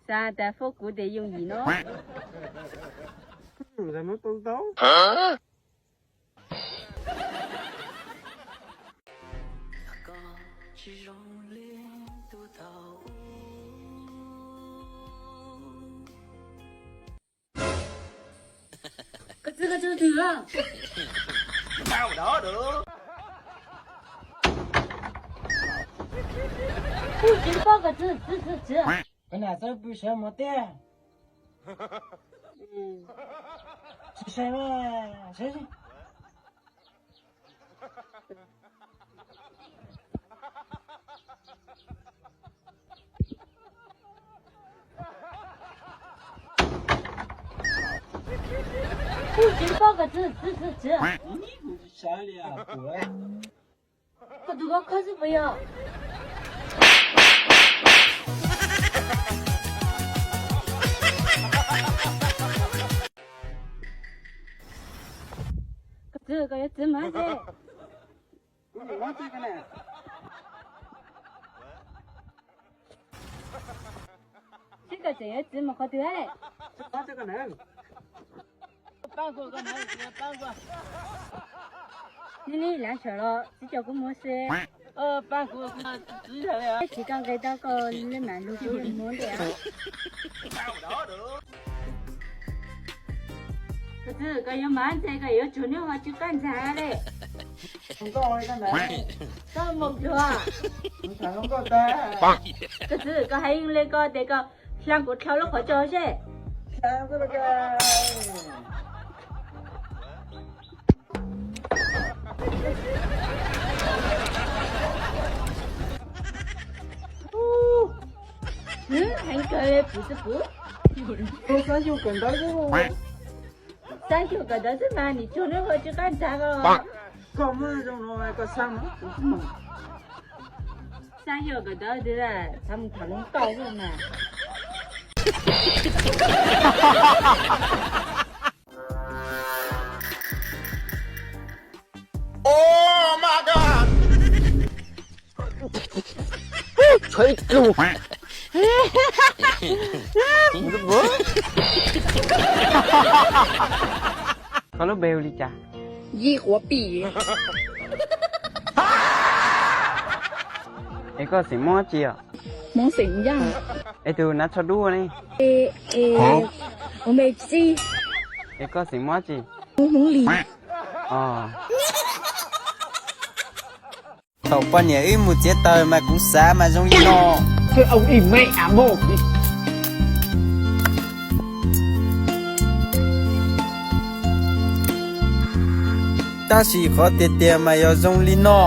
Xav tas fob kuv tes yooj yim no. Koj txiv, koj txiv twg a? Kuv tsis paub koj txiv, txiv, txiv, txiv. Koj nam txawj pw sawv mus tiag. Tsis sai, sai. Kuv tsis paub koj txiv, txiv, txiv, txiv. Koj tus koj khawb xwb puas yog? Koj txiv, koj yuav txiv mas ntse. Seb koj tseem yuav txiv mus qhov twg. Neb neb lav saum los txiv coj kuv mus seb. Txiv tau nqe tau koj leb mam lug kuv mus ntej. Koj txiv, koj yuav mas ntse koj yuav tsum neb ho tsw qab ntag le. Koj mus pluag. Koj txiv, koj hais le koj tes koj hla kuv dlhau lub qhov tso seb. Heev kawg le puv xwb puv. Xav yug kawm ntawv xwb mas nim tsuag neb ho tsw qab ntag koj. Koj muab zoo no koj xav mas kuv tsis mloog. Xav yog kawm ntawv twg, xav mus tham hluas nkauj xwb mas. Koj lub npe hu li cas? Yi Quav Pim. Es koj xeem Hmoob dab tsi os? Hmoob xeem Yaj. Es tus hnav tsho dub ne? Es, es, kuv npe Txij. Es koj xeem Hmoob dab tsi? Hmoob Hmoob Lis. Thaum poj niam wb mus txiav taws mas kuv xav mas zoo li no. Tab sis qhov tiag tiag mas yog zoo li no.